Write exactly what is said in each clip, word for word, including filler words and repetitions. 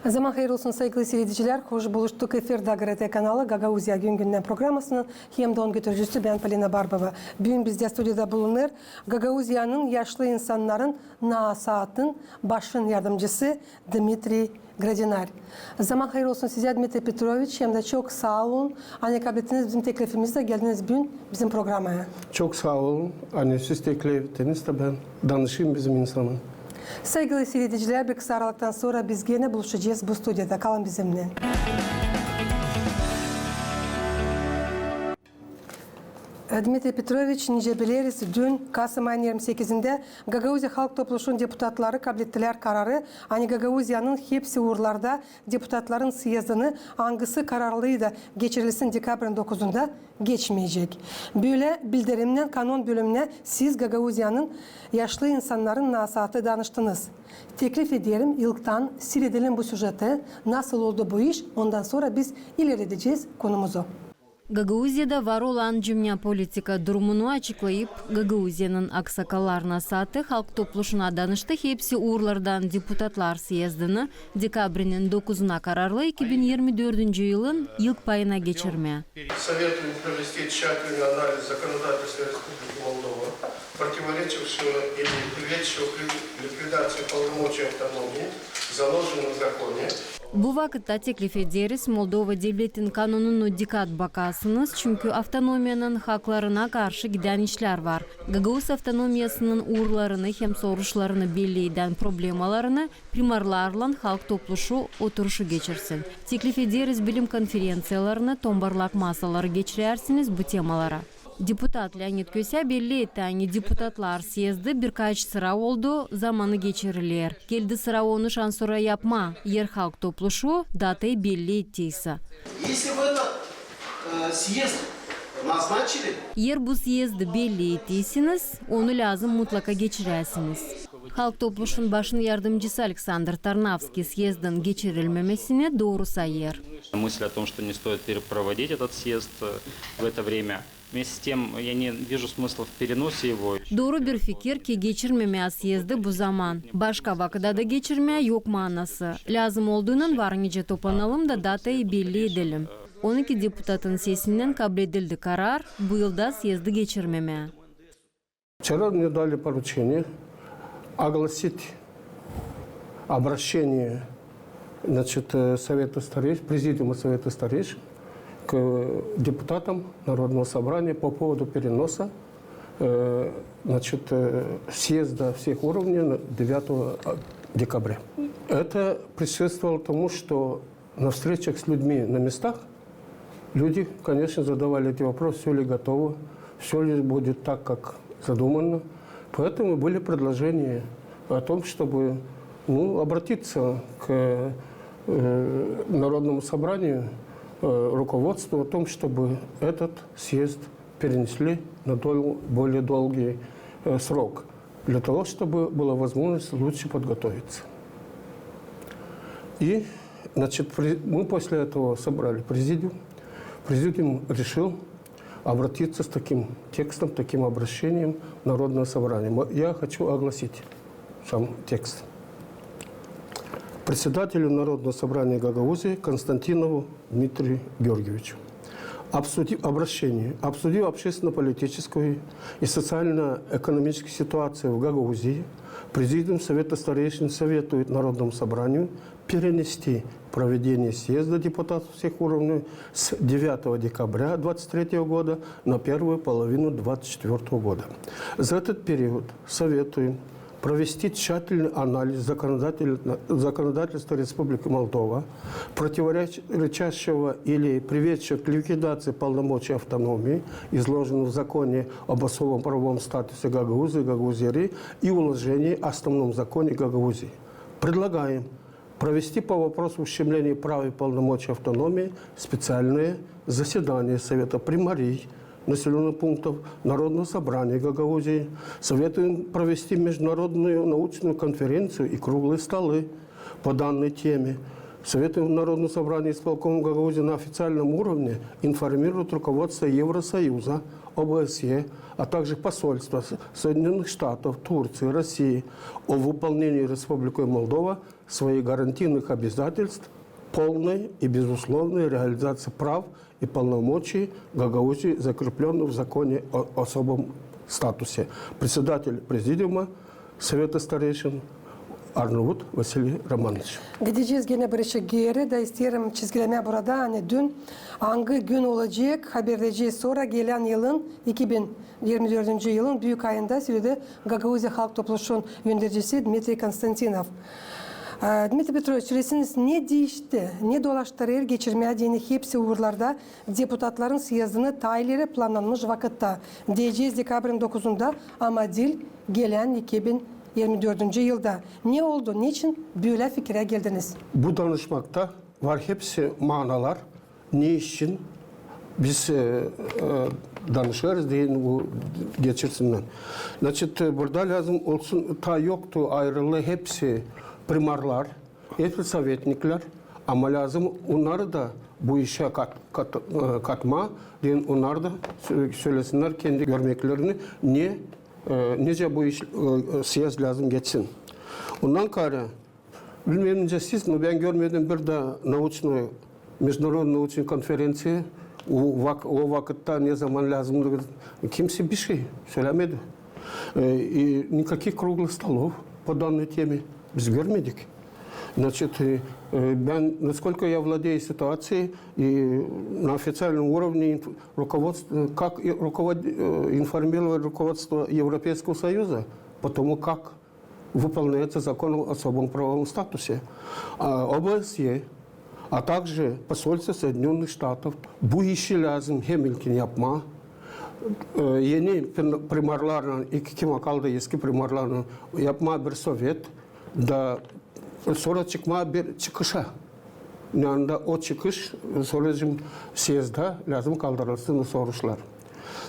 Zaman hayır olsun, saygılı siiredicilär. Hoş buluştuk. Efirdä GRT kanalı, Gagauziya gün-gündän programasının hem dä onun götürücüsü bän, Polina Barbova. Büün bizdä studiyada bulunêr Gagauziyanın yaşlı insannarın nasaatın başın yardımcısı Dmitriy Gradinär. Zaman hayır olsun sizä, Dmitriy Petroviç, hem dä çok saa olun, ani kablettiniz bizim teklifimizi dä geldiniz büün bizim programaya. Çok saa olun, ani siz teklif ettiniz dä bän danışayım bizim insanın. Saygılı siiredicilär, bir kısa aralıktan sora biz genä buluşacez bu studiyada. Kalın bizimnän. Dmitriy Petroviç, nicä bileriz, dün, kasım ayın irmi sekizindä, Gagauziya Halk Topluşunun deputatları kablettilär kararı, ani Gagauziyanın hepsi uurlarda deputatların syezdini, angısı kararlıydı geçirilsin dekabrın dokuzunda, geçmeyecek. Bölä bildirimnän kanon bölümünä siz Gagauziyanın yaşlı insannarın nasaatı danıştınız. Teklif ederim, ilktän siiredelim bu süjeti, nasıl oldu bu iş, ondan sora biz ileredecez konumuzu. Gagauziyada var olan cümnä politika durumunu açıklayıp, Gagauziyanın aksakallar nasaatı Halk Topluşuna danıştı hepsi uurlardan deputatlar syezdini dekabrinin dokuzuna kararlı iki bin irmi dördüncü yılın ilk payına geçirmää. Советуем провести тщательный анализ законодательства Республики Молдова, противоречащего или приведшего к ликвидации полномочий автономии, заложенных в законе. Bu vakıtta teklif ederiz, Moldova devletin kanonunu dikat bakasınız, çünkü avtonomiyanın haklarına karşı gidän işlär var. Gagauz avtonomiyasının uurlarını hem soruşlarını belli edän problemalarını primarlarlan Halk Topluşu oturuşu geçirsin. Teklif ederiz bilim konferenţiyalarını, tombarlak masaları geçirärsiniz bu temalara. Deputat Leonid Kösä belli etti, ani deputatlar syezdı birkaç sıra oldu, zamanı geçiriler. Geldi sıra onu şansora yapmaa, eer Halk Topluşu datayı belli ettiysä. Если вы этот, э, съезд назначили, Eer bu syezdı belli ettiyseniz, onu lääzım mutlaka geçiräsiniz. Halk Topluşun başın yardımcısı Aleksandr Tarnavskiy syezdın geçirilmemesinä dooru sayêr. Мысль о том, что не стоит перепроводить этот съезд, э, в это время. Вместе с тем, я не вижу смысла в переносе его. Dooru bir fikir, ki geçirmemää syezdı bu zaman. Başka vakıda da geçirmää yok maanası. Lääzım olduynan var nicä toplanalım da datayı belli edelim. On iki deputatın sesinnän kabledildi karar bu yılda syezdı geçirmemää. Вчера мне дали поручение огласить обращение, значит, э, Совета старейш-, Президиума Совета старейшин к депутатам Народного собрания по поводу переноса, э, значит, э, съезда всех уровней на девятого декабря. Это предшествовало тому, что на встречах с людьми на местах люди, конечно, задавали эти вопросы, всё ли готово, всё ли будет так, как задумано. Поэтому были предложения о том, чтобы, ну, обратиться к, э, Народному собранию, э, руководству о том, чтобы этот съезд перенесли на дол-, более долгий, э, срок, для того, чтобы была возможность лучше подготовиться. И, значит, при-, мы после этого собрали президиум. Президиум решил обратиться с таким текстом, таким обращением в Народное собрание. Мо-, я хочу огласить сам текст. Председателю Народного собрания Гагаузии Константинову Дмитрию Георгиевичу. Обсудив, обращение. Обсудив общественно-политическую и социально-экономическую ситуацию в Гагаузии, Президиум Совета старейшин советует Народному собранию перенести проведение съезда депутатов всех уровней с девятого декабря двадцать третьего года на первую половину двадцать четвёртого года. За этот период советуем провести тщательный анализ законодатель-, законодательства Республики Молдова, противоречащего или приведшего к ликвидации полномочий автономии, изложенных в законе об особом правовом статусе Гагаузии и Гагаузии и уложении о основном законе Гагаузии. Предлагаем провести по вопросу ущемления прав и полномочий автономии специальное заседание Совета примарей населённых пунктов Народного собрания Гагаузии. Советуем провести международную научную конференцию и круглые столы по данной теме. Советуем Народного собрания исполком Гагаузии на официальном уровне информировать руководство Евросоюза О Б С Е, а также посольства С-, Соединённых Штатов, Турции, России о выполнении Республикой Молдова своих гарантийных обязательств полной и безусловной реализации прав и полномочий Гагаузии, закреплённых в законе о особом статусе. Председатель Президиума Совета старейшин Арнавут Vasiliy Romanovich. Gidecez genä bir işä geeri da isteerim çizgilemää burada, ani dün angı gün olacek, haberleyecez sora gelän yılın, iki bin irmi dördüncü yılın büük ayında söledi Gagauziya Halk Topluşun öndercisi Dmitriy Konstantinov. E, Dmitriy Petroviç, söleseniz, ne diişti, ne dolaştırêr geçirmää deyni hepsi uurlarda deputatların syezdini taa ileri plannanmış vakıtta, deyecez dekabrin dokuzunda, ama diil gelän iki bin irmi dördüncü yılda. Ne oldu, neçin bölä fikirä geldiniz? Bu danışmakta var hepsi manalar, ne için biz, e, e, danışêrız deyni bu geçirsinnär. Значит, e, burada lääzım olsun, taa yoktu ayırılı hepsi primarlar, hepsi sovetniklär, ama lääzım onnarı da bu işä kat-, kat-, e, katmaa, deyni onnar da sö-, sölesinnär kendi görmeklerini, ne, e, nicä bu iş, e, e, syezd lääzım geçsin. Ondan kaarä, bilmeerim, nicä siz, no bän görmedim bir dä nauçnıy, международный nauçnıy konferenţiya, o vak-, o vakıtta, ne zaman lääzımdı, kimsä bişey sölämedi. E, и никаких круглых столов по данной теме biz görmedik. Значит, e, e, bän, насколько я владею ситуацией, и на официальном уровне инф-, руководство, как и руковод-, э, информировать руководство Европейского Союза по тому, как выполняется закон о особом правовом статусе. А О Б С Е, а также посольство Соединённых Штатов, bu işi lääzım hem ilkin yapmaa. E, eni prim-, primarlarlan, iki, kim kaldı eski primarlarlan yapmaa bir sovet, da sora çıkmaa bir çıkışa. Yani da o çıkış, sora, deyni, syezda lääzım kaldırılsın o soruşlar.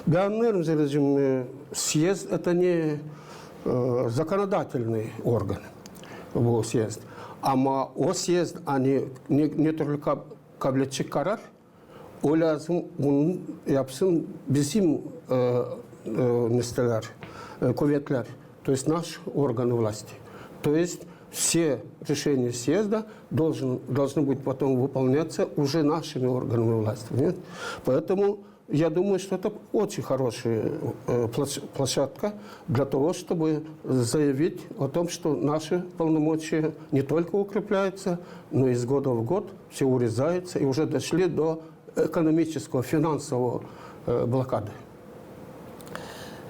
Bän annêêrım, deyni, e, съезд это не, э, законодательный орган, bu съезд. Ama o съезд, ani ne, ne türlü kab-, kabledecek karar, o lääzım bunu yapsın bizim, e, e, nestelär, e, kuvetlär, то есть наш органы власти. То есть все решения съезда должен, должны быть потом выполняться уже нашими органами власти. Нет? Поэтому я думаю, что это очень хорошая, э, площ-, площадка для того, чтобы заявить о том, что наши полномочия не только укрепляются, но из года в год все урезаются и уже дошли до экономического, финансового, э, блокады.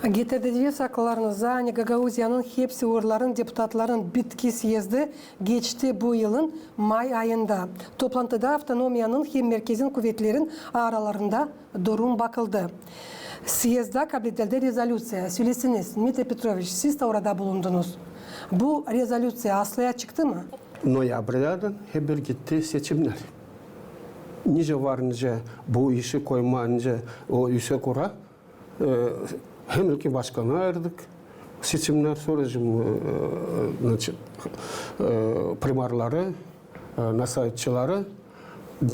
Getirdiñiz akıllarınıza, ani Gagauziyanın hepsi uurların deputatların bitki syezdi geçti bu yılın may ayında. Toplantıda avtonomiyanın hem merkezin kuvetlerin aralarında durum bakıldı. Syezda kabledildi rezolüţiya. Söleseniz, Dmitriy Petroviç, siz dä orada bulundunuz. Bu rezolüţiya aslıya çıktı mı? Noyabrdan hep bir gitti seçimnär. Nicä var, nicä bu işi koymaa, nicä o üsä kura. E, hem ilkin başkanı ayırdık, seçimnär, sora, deyni, e, значит, e, primarları, e, nasaytçıları.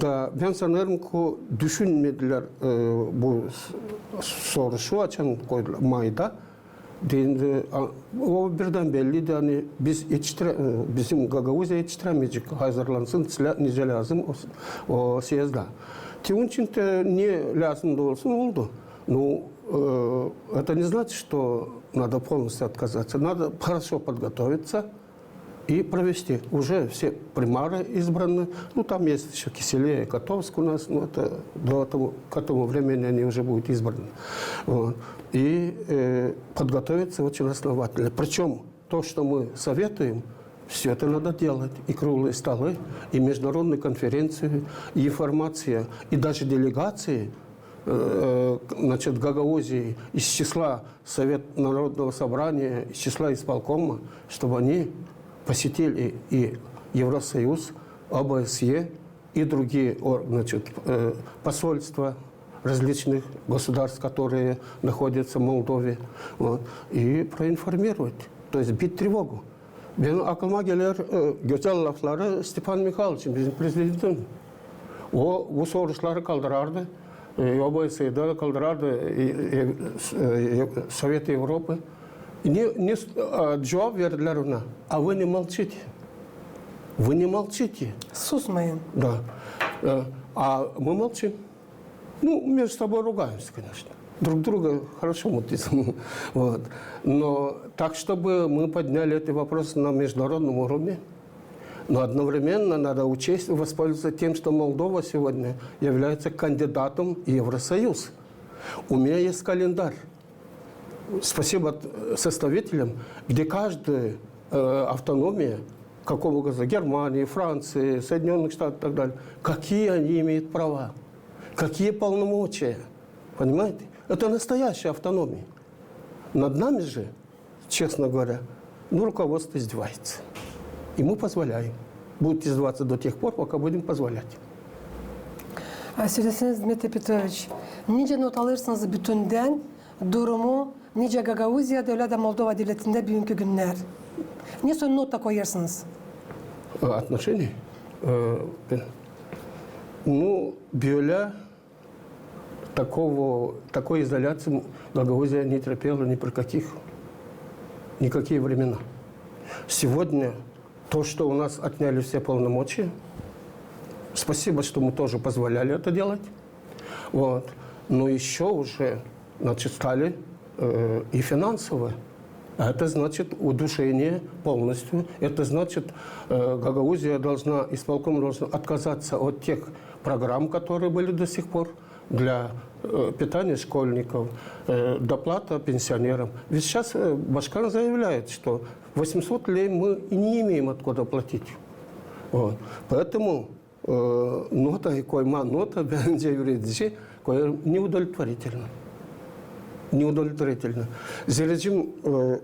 Da bän sanêrım, ko düşünmedilär, e, bu s-, soruşu, açan koydular mayda. Deyni, a, o birdän belliydi, ani biz etiştirä-, e, bizim Gagauziya etiştirämeyecek, hazırlansın, nicä lääzım o, o съезда. Te onun için te ne lääzım da olsun, oldu. Ну, э, это не значит, что надо полностью отказаться. Надо хорошо подготовиться и провести. Уже все примары избраны. Ну, там есть ещё Киселея и Котовск у нас, но это до этого, к этому времени они уже будут избраны. Вот. И, э, подготовиться очень основательно. Причём то, что мы советуем, всё это надо делать. И круглые столы, и международные конференции, и информация, и даже делегации, э, значит, Гагаузии из числа Совет Народного Собрания, из числа исполкома, чтобы они посетили и Евросоюз, О Б С Е, и другие ор-, значит, э, посольства различных государств, которые находятся в Молдове, вот, и проинформировать, то есть бить тревогу. Benim aklıma geler, e, gözäl lafları Stepan Mihayloviçin, bizim prezidentin. O bu soruşları kaldırardı. E, OBSE'de kaldırar da, e, e, e, Sovet Evropı. Ne, ne, a, cuvap verdilär ona: "А вы не молчите. Вы не молчите". Susmayın. Да. Э, а мы молчим. Ну, между собой ругаемся, конечно. Друг друга хорошо мутим. Вот. Но так, чтобы мы подняли эти вопросы на международном уровне, но одновременно надо учесть, воспользоваться тем, что Молдова сегодня является кандидатом в Евросоюз. У меня есть календарь. Спасибо, э, составителям, где каждая, э, автономия, какого государства, Германии, Франции, Соединённых Штатов и так далее, какие они имеют права, какие полномочия. Понимаете? Это настоящая автономия. Над нами же, честно говоря, ну, руководство издевается. И мы позволяем. Будет издеваться до тех пор, пока будем позволять. А, söläseniz, Dmitriy Petroviç, nicä not alêrsınız bütündän durumu nicä Gagauziyada, ölä dä Moldova devletindä büünkü günnär? Ne soy nota koyêrsınız? Э, отношения? Э, э, ну, бölä такого, такой изоляции Гагаузия не терпела ни при каких, никакие времена. Сегодня то, что у нас отняли все полномочия, спасибо, что мы тоже позволяли это делать. Вот. Но ещё уже, значит, стали, э, и финансово. Это значит удушение полностью. Это значит, э, Гагаузия должна, исполком должен отказаться от тех программ, которые были до сих пор для, э, питания школьников, э, доплата пенсионерам. Ведь сейчас, э, Башкан заявляет, что восемьсот лей мы и не имеем откуда платить. Вот. Поэтому, э, nota, koymaa nota bence üredici koyêr неудовлетворительно. Неудовлетворительно. Zerä, э,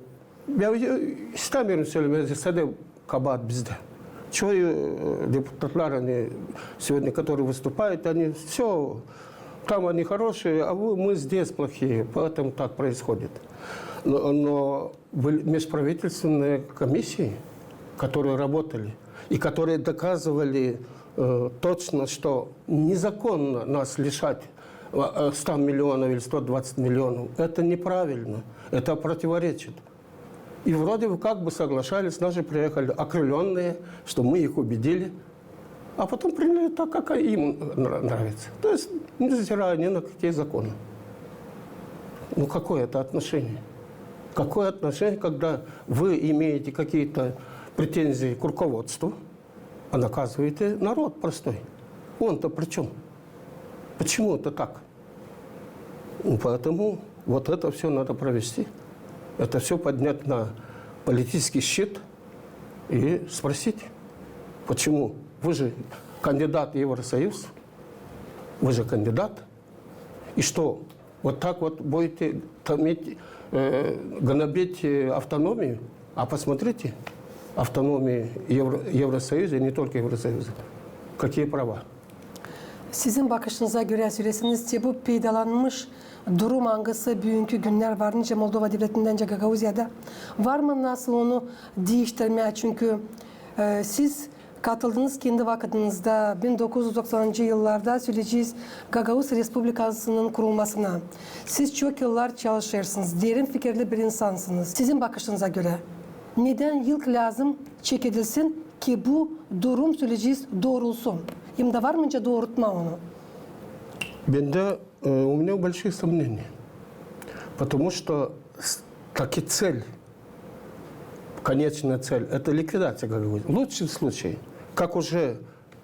я, я istämeerim sölemää, sade kabaat bizdä. Çoyu, э, депутатlar, они сегодня, которые выступают, они всё, там они хорошие, а вы, мы здесь плохие, поэтому так происходит. Но, но были межправительственные комиссии, которые работали, и которые доказывали, э, точно, что незаконно нас лишать, э, э, ста миллионов или ста двадцати миллионов. Это неправильно, это противоречит. И вроде бы как бы соглашались, наши приехали окрылённые, что мы их убедили, а потом приняли так, как им нра-, нравится. То есть, не взирая ни на какие законы. Ну, какое это отношение? Какое отношение, когда вы имеете какие-то претензии к руководству, а наказываете народ простой? Он-то при чём? Почему это так? Ну, поэтому вот это всё надо провести. Это всё поднять на политический щит и спросить, почему? Вы же кандидат в Евросоюз, вы же кандидат. И что, вот так вот будете томить, э, гнобить, э, автономию? А посмотрите, автономии Евро-, Евросоюза, и не только Евросоюза, какие права. Sizin bakışınıza görä, söläseniz, te bu peydalanmış durum, angısı büünkü günnär var nicä Moldova devletindä, nicä Gagauziyada, var mı nasıl onu diiştirmää? Çünkü, e, siz katıldınız kendi vakıdınızda, bin dokuz üz doksanıncı yıllarda, söleyecez, Gagauz Respublikasının kurulmasına. Siz çok yıllar çalışêrsınız, derin fikirli bir insansınız. Sizin bakışınıza görä, nedän ilk lääzım çekedilsin, ki bu durum, söleyecez, doorulsun? Hem dä var mı nicä doorutmaa onu? Bendä, э, у меня большие сомнения. Потому что с-, таки цель, конечная цель, это ликвидация Гагаузии. Лучший случай, как уже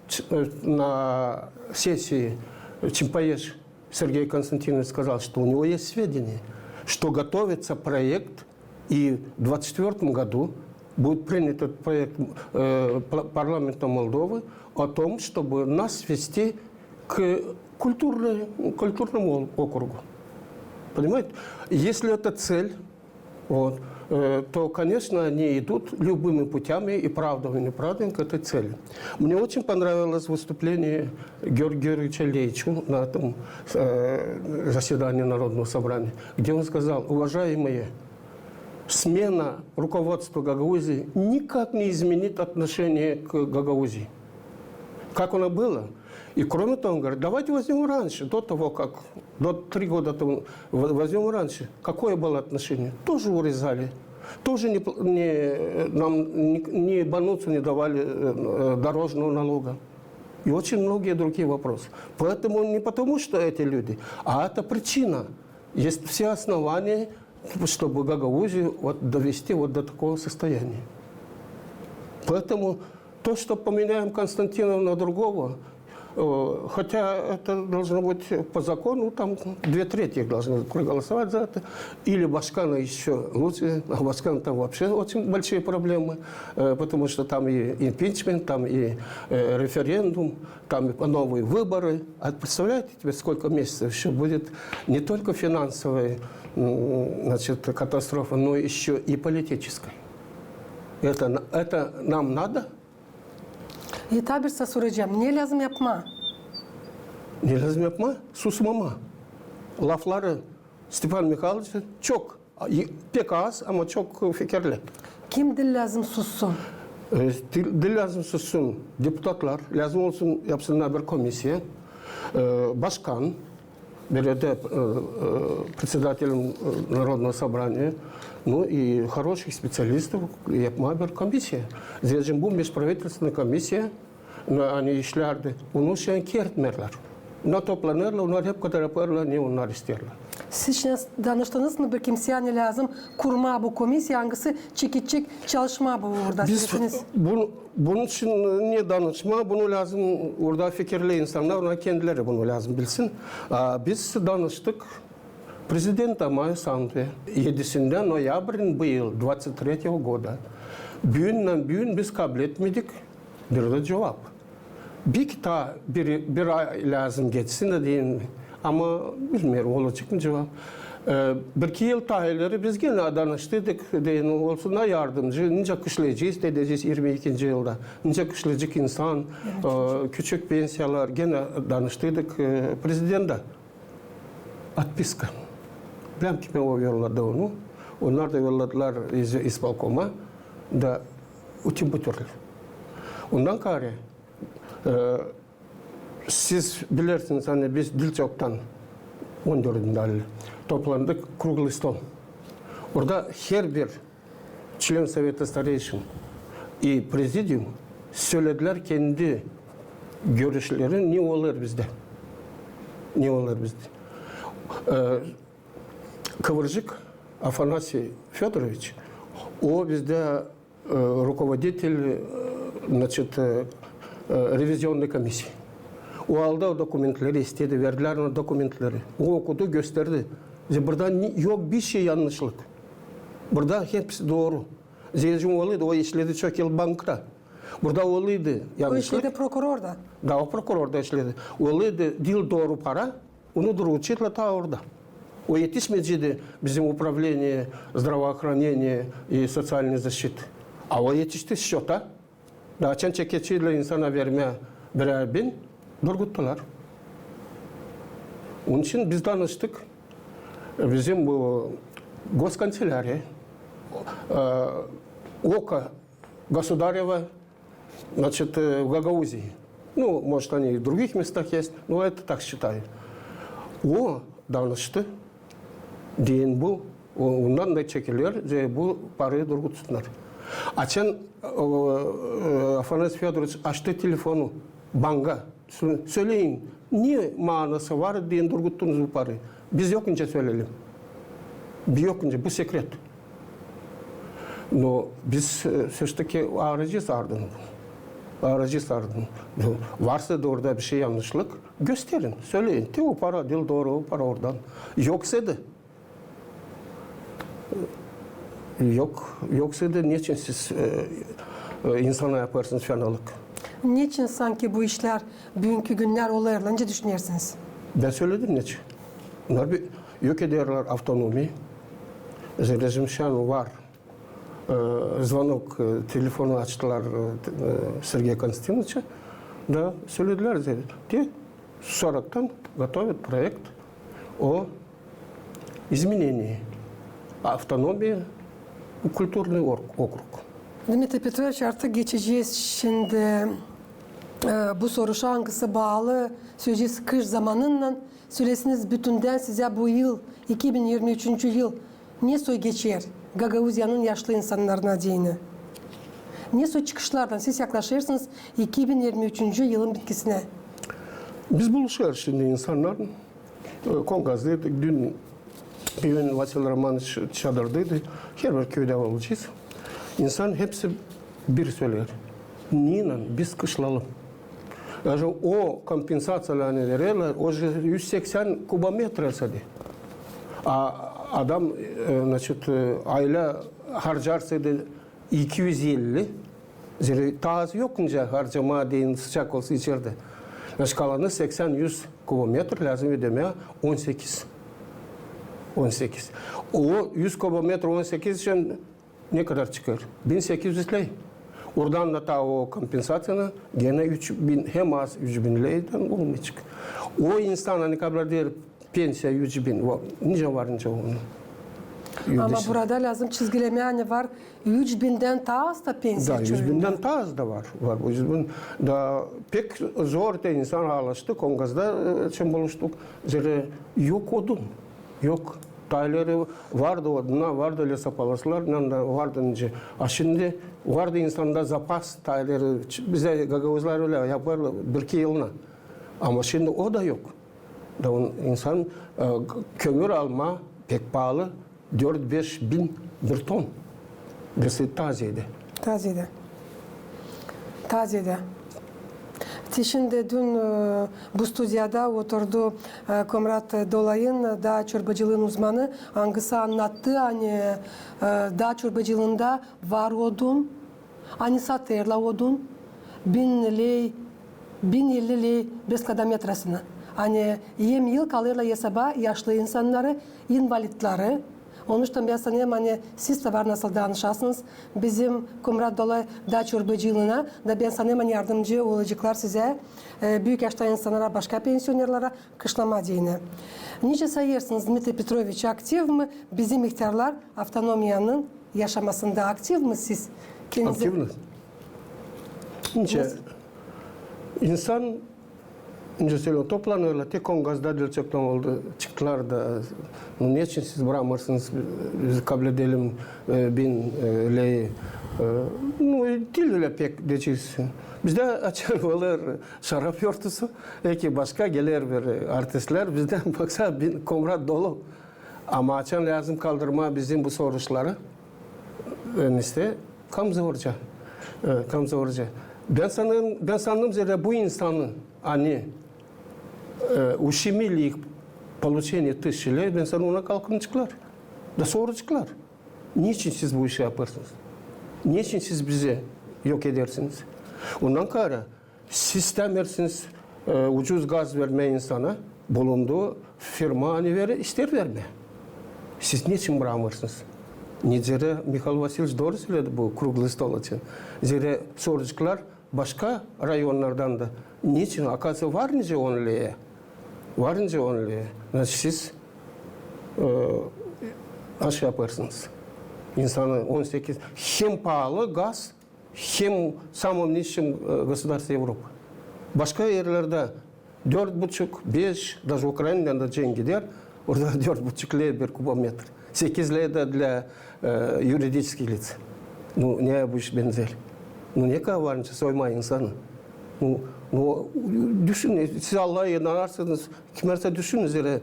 ч-, э, на сессии Чимпаеш Сергей Константинович сказал, что у него есть сведения, что готовится проект, и в двадцать четвёртом году будет принят этот проект, э, пла-, парламентом Молдовы о том, чтобы нас свести к культурной, культурному округу. Понимаете? Если это цель, вот, э, то, конечно, они идут любыми путями, и правдами, и неправдами, к этой цели. Мне очень понравилось выступление Георгия Георгиевича Лейчу на этом, э, заседании Народного собрания, где он сказал: уважаемые, смена руководства Гагаузии никак не изменит отношение к Гагаузии. как оно было. И кроме того, он говорит, давайте возьмём раньше, до того, как, до три года тому, в- возьмём раньше. Какое было отношение? Тоже урезали. Тоже не, пл- не, нам не, не бануться не давали э, э, дорожного налога. И очень многие другие вопросы. Поэтому не потому, что эти люди, а это причина. Есть все основания, чтобы Гагаузию вот довести вот до такого состояния. Поэтому то, что поменяем Константинова на другого, э, хотя это должно быть по закону, там две трети должны проголосовать за это, или Башкана ещё лучше, а Башкан там вообще очень большие проблемы, э, потому что там и импичмент, там и э, референдум, там и новые выборы. А представляете теперь, сколько месяцев ещё будет не только финансовая, м, значит, катастрофа, но ещё и политическая? Это, на- это нам надо? И taa bir soracam. Ne lääzım yapmaa? Ne lääzım yapmaa? Susmamaa. Lafları Stepan Mihayloviç çok, pek az, ama çok fikirli. Kim diil lääzım sussun? E, diil, diil lääzım sussun. Deputatlar lääzım olsun, yapsınnar bir komissiya. E, başkan, bir dä e, e, председателем e, Народного собрания, ну и хороших специалистов, yapmaa bir komissiya. Zerä bu межправительственная комиссия, ani işlär dä, onu şindi kertmeerlär. Ne toplanêrlar, onnar hep kadar yapêrlar, ne onnar isteerlär. Siz şindi danıştınız mı bir kimseyä, ani lääzım kurmaa bu komissiya, angısı çekecek çalışmaa bu uurda? Biz bunu, bunun için ne danışmaa, bunu lääzım uurda fikirli insannar, onnar kendileri bunu lääzım bilsin. A, biz danıştık prezidenttä Maja Sanduä edisindä noyabrin bu yıl, двадцать третьего года. Büündän büün biz kabletmedik bir dä cuvap. Beki taa bir, bir ay lääzım geçsin dä deyni, ama bilmeerim, olacek mı cuvap. E, bir-iki yıl taa ileri biz genä danıştıydık, deyni, olsunnar yardımcı, nicä kışlayacez, edecez irmi ikinci yılda, nicä kışlayacek insan, e, küçük pensiyalar, genä danıştıydık e, prezidentä. Otpiska. Bilmäm, kimä o yolladı onu. Onnar da yolladılar iz, ispolkoma da ötün bu türlü. Ondan kaarä, e, siz bilersiniz, ani biz diil çoktan, on dördündä toplandık, круглый стол. Orada herbir член Совета старейшин и президиум sölediler kendi görüşlerini, ne olêr bizdä. Ne olêr bizdä. E, Kıvırcık Afanasiy Födoroviç, o bizdä e, руководитель, e, значит, e, e, ревизионной комиссии. O aldı o dokumentleri, istedi, verdilär ona dokumentleri. O okudu, gösterdi. Burada yok bir şey yannışlık. Burada hepsi dooru. Zerä olaydı, o işledi çok yıl bankta. Burada olaydı yannışlık. O işledi prokurorda. Da, o prokurorda işledi. Olaydı diil dooru para, onu durguçêrlar taa orada. O etişmeyeceydi bizim управление здравоохранения и социальной защиты. A o etişti счёта. Da açan çekeceydi insana vermää birär bin, durguttular. Onun için biz danıştık. Bizim bu госканцелярия, e, око государево, значит, e, в Гагаузии. Ну, может, они и в других местах есть, но это так считаю. O danıştı. Deyni bu, o, ondan da çekiler, bu parayı durgutsunnar. Açan e, e, Afanasiy Födoroviç açtı telefonu banka. Söleyin, ne maanası var, deyni, durguttunuz bu parayı? Biz yok nicä söleyelim. Biz yok nicä, bu sekret. Но biz e, всё ж таки aarayacez ardını. Aarayacez ardını. Varsa da orada bir şey yannışlık, gösterin, söleyin. Te o para diil dooru, o para oradan. Yoksa da Yok, yoksa da neçin siz e, e, insana yapêrsınız fenalık? Neçin sanki bu işlär büünkü günnär olêrlar? Nicä düşünersiniz? Bän söledim neçin. Onnar bir yok ederlär avtonomiyi. Zerä şindi var. E, звонок, e, telefonu açtılar e, t- e, Sergey Konstantinoviçä. Da söledilär, zerä te Сороктан готовят проект о изменении автономии в культурный ор- округ. Dmitriy Petroviç, artık geçecez şindi e, bu soruşa, angısı baalı, söleyecez, kış zamanınnan, söleesiniz, bütündän sizä bu yıl, iki bin irmi üçüncü yıl, ne soy geçer Gagauziyanın yaşlı insannarına deyni? Ne soy çıkışlardan siz yaklaşêrsınız iki bin irmi üçüncü yılın bitkisinä? Biz buluşêrız şindi insannarlan. E, Kongazdaydık, dün, büün Vasil Romanoviç Çadırdaydı. Herbir küüdä olacez. İnsan hepsi bir söleer: neynan biz kışlayalım? Даже o kompensaţiyaları, ani vererlär, o же üz seksän kubometra sade. A adam, e, значит, e, aylä harcarsaydı iki üz elli, zerä taa az yok nicä harcamaa deyni, sıçak olsun içerdä. Значит, kalanı seksän, üz kubometr lääzım ödemää on sekiz. On sekiz. O üz kubometr on sekiz için ne kadar çıkêr? Bin sekiz üz ley. Oradan da taa o kompensaţiyanı genä üç bin, hem az üç bin leydän olmayacek. O insan, ani kabul eder pensiya üç bin, va-, nicä var, nicä onu. Ama burada lääzım çizgilemää, ani var üç bindän taa az da pensiya. Da, üç bindän taa az da var. Var üç bin. Da pek zor te insan alıştı, Kongazda, e, çem buluştuk. Zerä yok odun. Yok. Taa ileri vardı odunnar, vardı lesopolasılar, ne da vardı nicä. A şindi vardı insanda zapas, taa ileri ç-, bizä gagauzlar ölä yapêrlar bir-iki yılına. Ama şindi o da yok. Da on, insan, e, kömür almaa pek paalı, dört-beş bin bir ton. Birisi taa zeedä. Taa zeedä. Taa zeedä. Te şindi dün, e, bu studiyada oturdu, e, Komrat Dolayın, daa çorbacılıın uzmanı, angısı annattı, ani, e, daa çorbacılıında var odun, ani satêrlar odun bin ley, bin elli ley bir kvadratmetrasına. Ani hem yıl kalêrlar esaba yaşlı insannarı, invalidleri. Onuştan bän sanêrım, ani siz tä var nasıl danışasınız bizim Komrat Dolay daa çorbacılıına, da bän sanêrım, ani yardımcı olaceklar sizä, e, büük yaşta insannara, başka pensionerlara, kışlamaa deyni. Nicä sayêrsınız, Dmitriy Petroviç, aktiv mi bizim ihtärlar avtonomiyanın yaşamasında, aktiv mi siz? Aktivno. Nicä, insan, nicä söleyim, toplanêrlar, te Kongazda diil çoktan oldu, çıktılar da, nu, neçin siz brakmêêrsınız bizi kabledelim, e, bin, e, ley, e, nu, diil ölä pek deyecez. Bizdä açan olêr şarap yortusu, eki başka geler bir artistlär, bizdä baksa bin Komrat dolu. Ama açan lääzım kaldırmaa bizim bu soruşları, e, neste, kam zorca. E, kam zorca. Bän sanêrım, bän sandım, zerä bu insanı, ani, e, ущемили их получение тысячи лей, bän sandım, ona kalkınaceklar. Da soraceklar. Neçin siz bu işi yapêrsınız? Neçin siz bizi yok edersiniz? Ondan kaarä, siz istämeersiniz, e, ucuz gaz vermää insana, bulundu firma, ani ver-, isteer vermää. Siz neçin brakmêêrsınız? Ne zerä Mihail Vasiliç dooru söledi bu kruglıy stol için. Zerä soraceklar başka rayonnardan da. Neçin? Akaţiya var nicä on leyä. Var nicä on leyä. Значит, siz, e, aşaa yapêrsınız insanı on sekiz, hem paalı gaz, hem самом нищем, e, государстве Evropa. Başka erlerdä dört buçuk, beş, даже Ukrainadan da cenk gider, orada dört buçuk ley bir kubometr. Sekiz ley dä для, e, юридических лиц. Nu, ne bu iş benzer? Nu, ne kadar var nicä soymaa insanı? Nu, nu, düşünün, siz Allaha inanarsınız, kimärä düşünün, zerä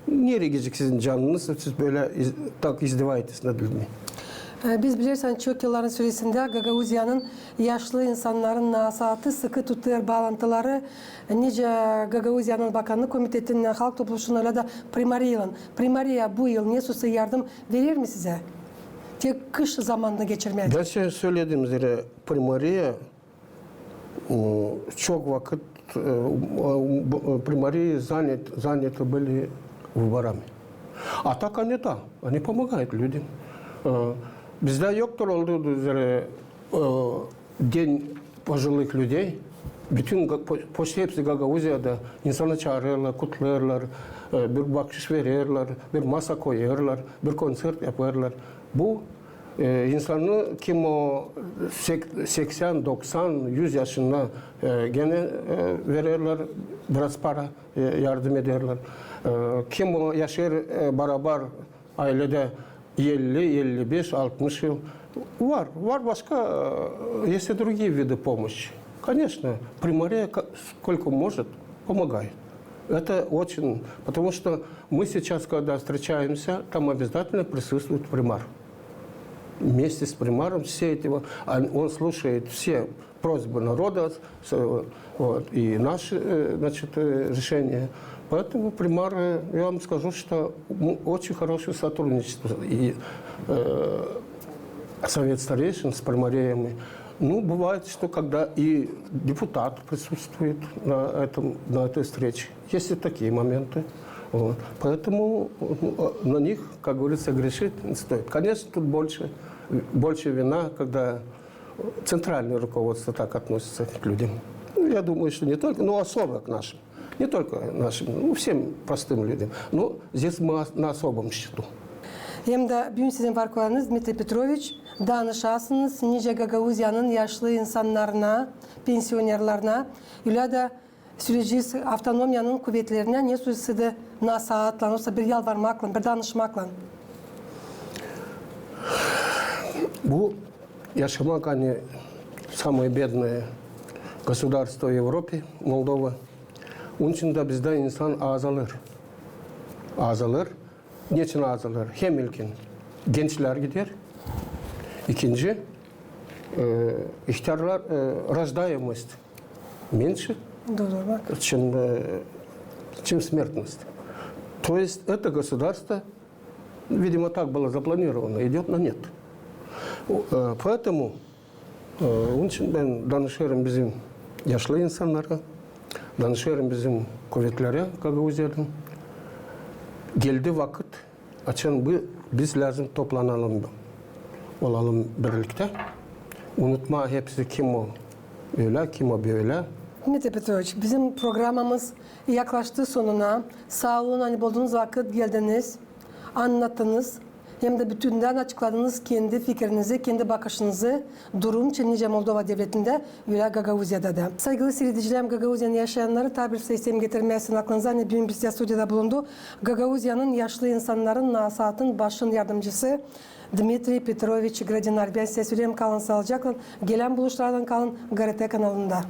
nereyi gidecek sizin canınız, siz bölä iz-, так издеваетесь над людьми. E, biz bilersiniz, çok yılların süresindä Gagauziyanın yaşlı insannarın nasaatı sıkı tutêr baalantıları nicä Gagauziyanın Bakannık komitetininnän, Halk Topluşunnan, ölä dä Primariyanın. Primariya bu yıl ne soy yardım verer mi sizä? Tek kış zamanını geçirmää. Bän sölä-, söledim zerä, Primariya, m, çok vakıt, e, bu, Primariya занят-, заняты были выборами. А так они, да, они помогают людям. E, bizdä yoktur oldu zerä, e, День пожилых людей. Bütün Ga-, po-, почти hepsi Gagauziyada insanı çaarêrlar, kutlêêrlar, e, bir bakşış vererlär, bir masa koyêrlar, bir konţert yapêrlar. Bu E, insanı kim o sek-, seksän, doksan, üz yaşında, e, genä, e, vererlär biraz para, e, yardım ederlär. E, kim o yaşêêr, e, barabar ayledä elli, elli beş, altmış yıl. Var, var başka, e, есть и другие виды помощи. Конечно, примария ка-, сколько может, помогает. Это очень, потому что мы сейчас, когда встречаемся, там обязательно присутствует примар. Вместе с примаром все эти, вот, он, он слушает все просьбы народа, с-, вот, и наши, э, значит, э, решения. Поэтому примар, э, я вам скажу, что, м, очень хорошее сотрудничество. И, э, совет старейшин с примариями. Ну, бывает, что когда и депутат присутствует на этом, на этой встрече. Есть и такие моменты. Вот. Поэтому, ну, а, на них, как говорится, грешить не стоит. Конечно, тут больше, больше вина, когда центральное руководство так относится к людям. Ну, я думаю, что не только, но особо к нашим. Не только нашим, ну, всем простым людям. Но здесь мы ос-, на особом счету. Hem dä büün sizin var kolanız, Dmitriy Petroviç, danışasınız, nicä Gagauziyanın yaşlı insannarına, pensionerlarına, ölä dä süürecez avtonomiyanın kuvetlerinä, ne süürecez, nasaatlan, olsa bir yalvarmaklan, bir danışmaklan. Bu yaşamak, ani самое бедное государство в Европе, Молдова. Onun için dä bizdä insan azalêr. Azalêr. Neçin azalêr? Hem ilkin gençlär gider. İkinci, e, ihtärlar, e, рождаемость меньше, чем, э, чем смертность. То есть это государство, видимо, так было запланировано, идёт на нет. Э, поэтому, э, onun için bän danışêrım bizim yaşlı insannara, danışêrım bizim kuvetlerä Gagauziyanın. Geldi vakıt, açan bi-, biz lääzım toplanalım, olalım birliktä. Unutmaa hepsi, kim o ölä, kim o bölä. Dmitriy Petroviç, bizim programamız yaklaştı sonuna. Saa olun, ani buldunuz vakıt, geldiniz, annattınız. Hem dä bütündän açıkladınız kendi fikirinizi, kendi bakışınızı durum için nicä Moldova devletindä, ölä Gagauziyada da. Saygılı siiredicilerim, Gagauziyanın yaşayannarı, taa bir seslem getirmäsin aklınıza, ani büün bizdä studiyada bulundu Gagauziyanın yaşlı insannarın nasaatın başın yardımcısı Dmitriy Petroviç Grodinar. Bän sizä söleerim, kalın saalıcaklan, gelän buluşlardan kalın GRT kanalında.